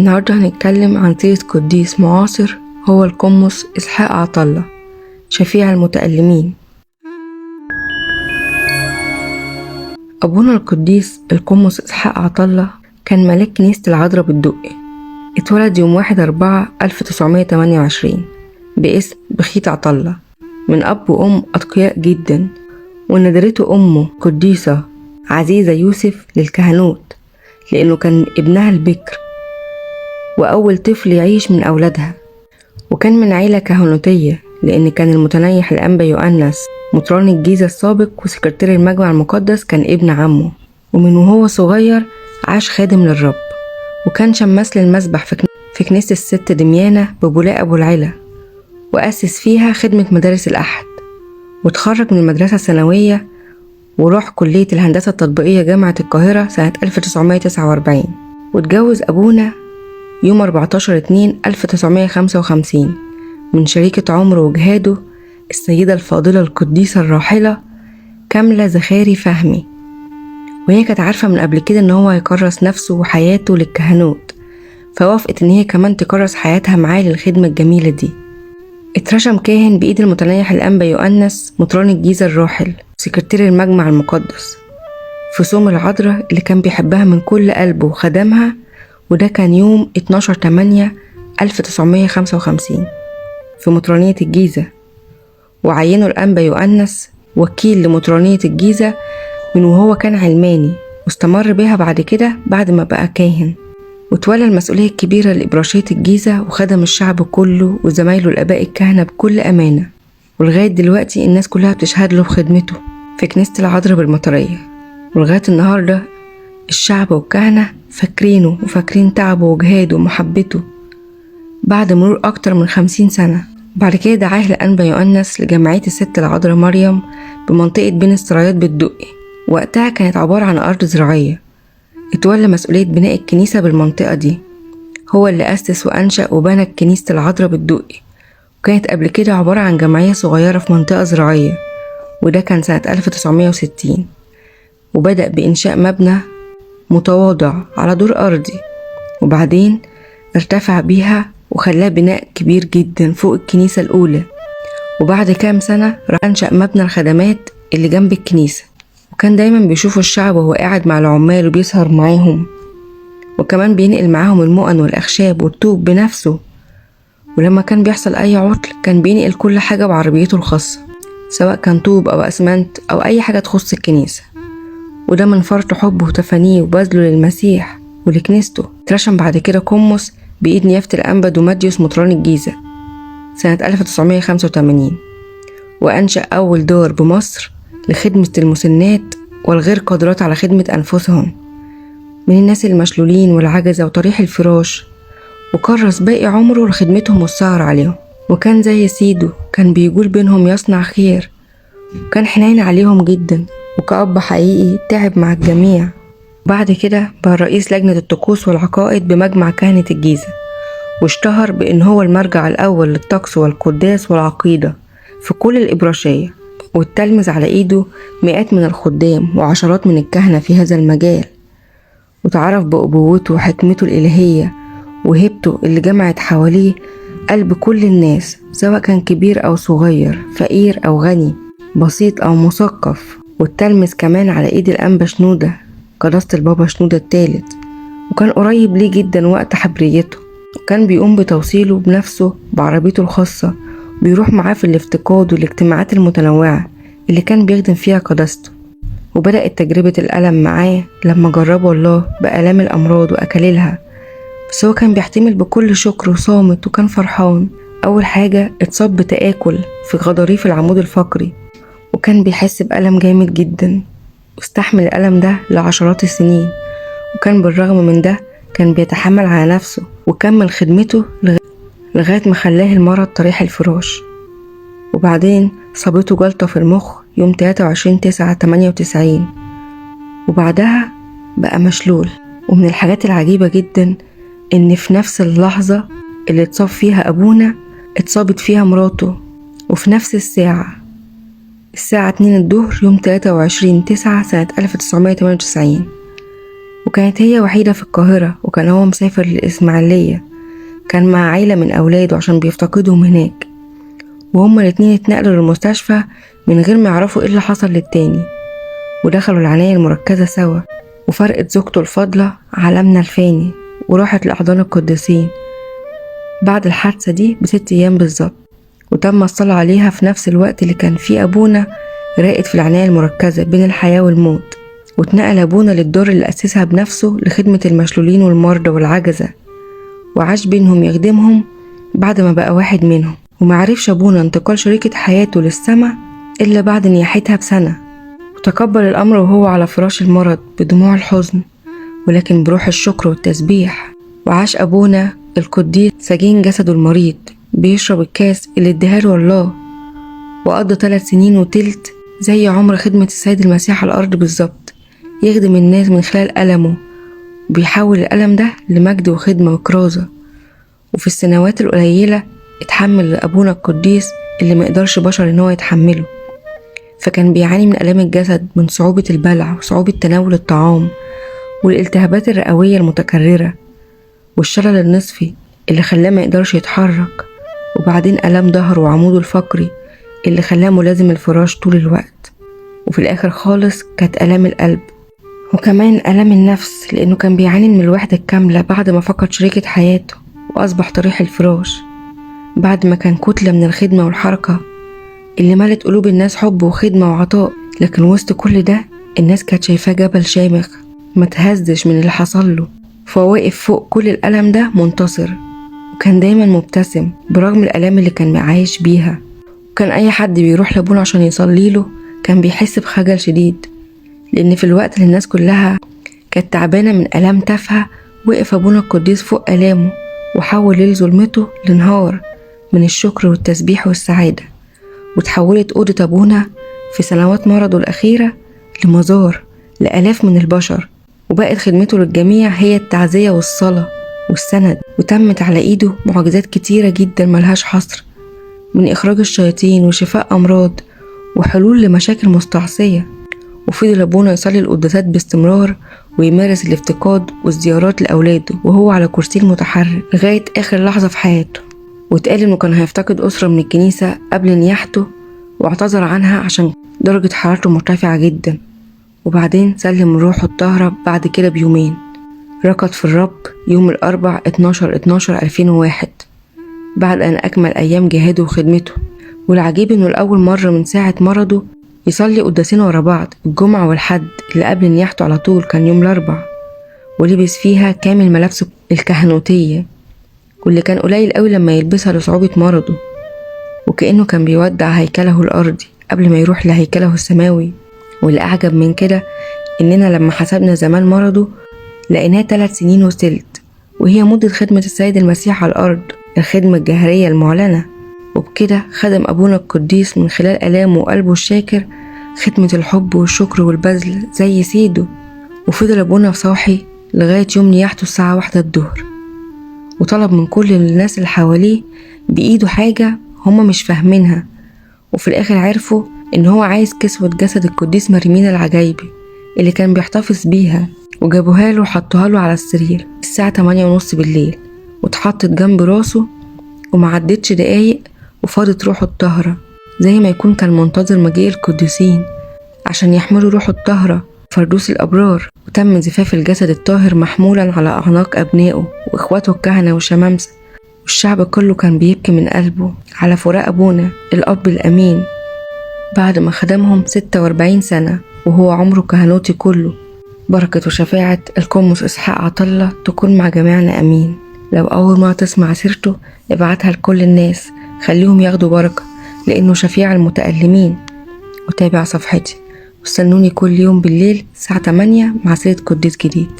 النهاردة هنتكلم عن سيرة قديس معاصر هو القمص إسحاق عطالله شفيع المتألمين. أبونا القديس القمص إسحاق عطالله كان ملاك كنيسة العذراء بالدقي. اتولد يوم 1/4/1928 باسم بخيت عطالله من أب وأم أتقياء جدا، وندرته أمه قديسة عزيزة يوسف للكهنوت لأنه كان ابنها البكر وأول طفل يعيش من أولادها، وكان من عيلة كهنوتية لأن كان المتنيح الأنبا يؤنس مطران الجيزة السابق وسكرتير المجمع المقدس كان ابن عمه. ومن وهو صغير عاش خادم للرب، وكان شماس للمسبح في كنيسة الست دميانة ببولاق أبو العلا، وأسس فيها خدمة مدارس الأحد، وتخرج من المدرسة الثانوية وراح كلية الهندسة التطبيقية جامعة القاهرة سنة 1949. واتجوز أبونا يوم 14/2/1955 من شريكة عمره وجهاده السيدة الفاضلة القديسة الراحلة كاملة زخاري فهمي، وهي كانت عارفة من قبل كده إن هو هيكرس نفسه وحياته للكهنوت، فوافقت إن هي كمان تكرس حياتها معاه للخدمة الجميلة دي. اترشم كاهن بإيد المتنيح الأنبا يؤنس مطران الجيزة الراحل سكرتير المجمع المقدس في صوم العذراء اللي كان بيحبها من كل قلبه وخدمها، وده كان يوم 12/8/1955 في مطرانية الجيزة. وعينه الأنبا يؤنس وكيل لمطرانية الجيزة من وهو كان علماني، واستمر بها بعد كده بعد ما بقى كاهن، وتولى المسؤولية الكبيرة لإبراشية الجيزة وخدم الشعب كله وزمايله الآباء الكهنة بكل أمانة، ولغاية دلوقتي الناس كلها بتشهد له بخدمته في كنيسة العذراء بالمطرية. ولغاية النهاردة الشعب والكهنة فاكرينه وفاكرين تعبه وجهاده ومحبته بعد مرور أكتر من 50 سنة. بعد كده دعاه الأنبا يؤنس لجمعية الست العذراء مريم بمنطقة بين السرايات بالدقي، وقتها كانت عبارة عن أرض زراعية. اتولى مسؤولية بناء الكنيسة بالمنطقة دي، هو اللي أسس وأنشأ وبنى كنيسة العذراء بالدقي، وكانت قبل كده عبارة عن جمعية صغيرة في منطقة زراعية، وده كان سنة 1960. وبدأ بإنشاء مبنى متواضع على دور أرضي، وبعدين ارتفع بيها وخلاه بناء كبير جدا فوق الكنيسة الأولى. وبعد كام سنة راح أنشأ مبنى الخدمات اللي جنب الكنيسة، وكان دايما بيشوفوا الشعب وهو قاعد مع العمال وبيسهر معاهم، وكمان بينقل معاهم المؤن والأخشاب والطوب بنفسه. ولما كان بيحصل أي عطل كان بينقل كل حاجة بعربيته الخاصة، سواء كان طوب أو أسمنت أو أي حاجة تخص الكنيسة. وده من فرط حبه وتفانيه وبذله للمسيح ولكنيسته. اترشم بعد كده قمص بإيد نيافة الأنبا دوماديوس مطران الجيزة سنة 1985، وأنشأ أول دار بمصر لخدمة المسنات والغير قادرات على خدمة أنفسهم من الناس المشلولين والعجزة وطريح الفراش، وكرس باقي عمره لخدمتهم والسهر عليهم. وكان زي سيده، كان بيجول بينهم يصنع خير، وكان حنين عليهم جدا، وكأب حقيقي تعب مع الجميع. بعد كده بقى رئيس لجنة الطقوس والعقائد بمجمع كهنة الجيزة، واشتهر بأن هو المرجع الأول للطقس والقداس والعقيدة في كل الإبراشية، والتلمذ على إيده مئات من الخدام وعشرات من الكهنة في هذا المجال. وتعرف بأبوته وحكمته الإلهية وهبته اللي جمعت حواليه قلب كل الناس، سواء كان كبير أو صغير، فقير أو غني، بسيط أو مثقف. والتلمذ كمان على إيد الأنبا شنودة قداسة البابا شنودة الثالث، وكان قريب ليه جدا وقت حبريته، وكان بيقوم بتوصيله بنفسه بعربيته الخاصة، بيروح معاه في الافتقاد والاجتماعات المتنوعة اللي كان بيخدم فيها قداسته. وبدأت تجربة الألم معاه لما جربه الله بآلام الأمراض وأكللها، بس هو كان بيحتمل بكل شكر وصامت وكان فرحان. أول حاجة اتصاب بتآكل في غضاريف العمود الفقري، وكان بيحس بألم جامد جدا، واستحمل الألم ده لعشرات السنين، وكان بالرغم من ده كان بيتحمل على نفسه وكمل خدمته لغاية ما خلاه المرض طريح الفراش. وبعدين صابته جلطة في المخ يوم 23/9/98، وبعدها بقى مشلول. ومن الحاجات العجيبة جدا إن في نفس اللحظة اللي اتصاب فيها أبونا اتصابت فيها مراته، وفي نفس الساعة، الساعة 2 الظهر يوم 23/9/1998. وكانت هي وحيدة في القاهرة، وكان هو مسافر للإسماعيلية، كان مع عيلة من أولاده عشان بيفتقدهم هناك. وهما الاتنين اتنقلوا للمستشفى من غير ما يعرفوا ايه اللي حصل للتاني، ودخلوا العناية المركزة سوا. وفرقت زوجته الفاضلة عالمنا الفاني وراحت لأحضان القديسين بعد الحادثة دي ب6 أيام بالظبط. وتم الصلاة عليها في نفس الوقت اللي كان فيه أبونا راقد في العناية المركزة بين الحياة والموت. واتنقل أبونا للدار اللي أسسها بنفسه لخدمة المشلولين والمرضى والعجزة، وعاش بينهم يخدمهم بعد ما بقى واحد منهم. ومعرفش أبونا انتقال شريكة حياته للسما إلا بعد نياحتها بسنة. وتقبل الأمر وهو على فراش المرض بدموع الحزن، ولكن بروح الشكر والتسبيح. وعاش أبونا القديس سجين جسده المريض بيشرب الكاس اللي اداها الله، وقضى 3 سنين وتلت زي عمر خدمة السيد المسيح على الأرض بالظبط، يخدم الناس من خلال ألمه، وبيحول الألم ده لمجد وخدمة وكرازة. وفي السنوات القليلة اتحمل أبونا القديس اللي ميقدرش بشر إن هو يتحمله، فكان بيعاني من آلام الجسد، من صعوبة البلع وصعوبة تناول الطعام والالتهابات الرئوية المتكررة والشلل النصفي اللي خلاه ما يقدرش يتحرك، وبعدين آلام ظهره وعموده الفقري اللي خلاه ملازم الفراش طول الوقت. وفي الآخر خالص كانت آلام القلب، وكمان آلام النفس، لأنه كان بيعاني من الوحدة الكاملة بعد ما فقد شريكة حياته وأصبح طريح الفراش، بعد ما كان كتلة من الخدمة والحركة اللي ملت قلوب الناس حب وخدمة وعطاء. لكن وسط كل ده الناس كانت شايفاه جبل شامخ ما تهزش من اللي حصل له، فهو واقف فوق كل الألم ده منتصر، وكان دايما مبتسم برغم الآلام اللي كان عايش بيها. وكان أي حد بيروح لأبونا عشان يصلي له كان بيحس بخجل شديد، لأن في الوقت اللي الناس كلها كانت تعبانة من آلام تافهة، وقف أبونا القديس فوق آلامه وحول ليل ظلمته لنهار من الشكر والتسبيح والسعادة. وتحولت أوضة أبونا في سنوات مرضه الأخيرة لمزار لآلاف من البشر، وبقت خدمته للجميع هي التعزية والصلاة والسند. وتمت على إيده معجزات كتيرة جدا ملهاش حصر، من إخراج الشياطين وشفاء أمراض وحلول لمشاكل مستعصية. وفضل أبونا يصلي القداسات باستمرار ويمارس الافتقاد والزيارات لأولاده وهو على كرسي المتحرك لغاية آخر لحظة في حياته. واتقال إنه كان هيفتقد أسرة من الكنيسة قبل نياحته واعتذر عنها عشان درجة حرارته مرتفعة جدا، وبعدين سلم روحه الطاهرة بعد كده بيومين. رقد في الرب يوم الأربع 12/12/2001 بعد أن أكمل أيام جهاده وخدمته. والعجيب إنه لأول مرة من ساعة مرضه يصلي قداسين ورا بعض، الجمعة والحد اللي قبل نياحته على طول كان يوم الأربع، ولبس فيها كامل ملابسه الكهنوتية واللي كان قليل قوي لما يلبسها لصعوبة مرضه، وكأنه كان بيودع هيكله الأرضي قبل ما يروح لهيكله السماوي. واللي أعجب من كده إننا لما حسبنا زمان مرضه لقيناه 3 سنين وثلث، وهي مدة خدمة السيد المسيح على الأرض، الخدمة الجهرية المعلنة. وبكده خدم أبونا القديس من خلال آلامه وقلبه الشاكر خدمة الحب والشكر والبذل زي سيده. وفضل أبونا صاحي لغاية يوم نياحته الساعة 1 الظهر، وطلب من كل الناس اللي حواليه بإيده حاجة هما مش فاهمينها، وفي الآخر عرفوا إن هو عايز كسوة جسد القديس مريمينا العجايبي اللي كان بيحتفظ بيها، وجابوها له وحطوها له على السرير الساعة 8:30 بالليل، واتحطت جنب راسه، وما عدتش دقايق وفاضت روحه الطاهرة، زي ما يكون كان منتظر مجيء القديسين عشان يحملوا روحه الطاهرة فردوس الأبرار. وتم زفاف الجسد الطاهر محمولا على أعناق أبنائه وإخواته الكهنة والشمامسة، والشعب كله كان بيبكي من قلبه على فراق أبونا الأب الأمين بعد ما خدمهم 46 سنة وهو عمره كهنوتي كله. بركة وشفاعة القمص إسحاق عطالله تكون مع جميعنا، أمين. لو أول ما تسمع سيرته ابعتها لكل الناس، خليهم ياخدوا بركة لأنه شفيع المتألمين. وتابع صفحتي واستنوني كل يوم بالليل الساعة 8 مع سيرة قديس جديد.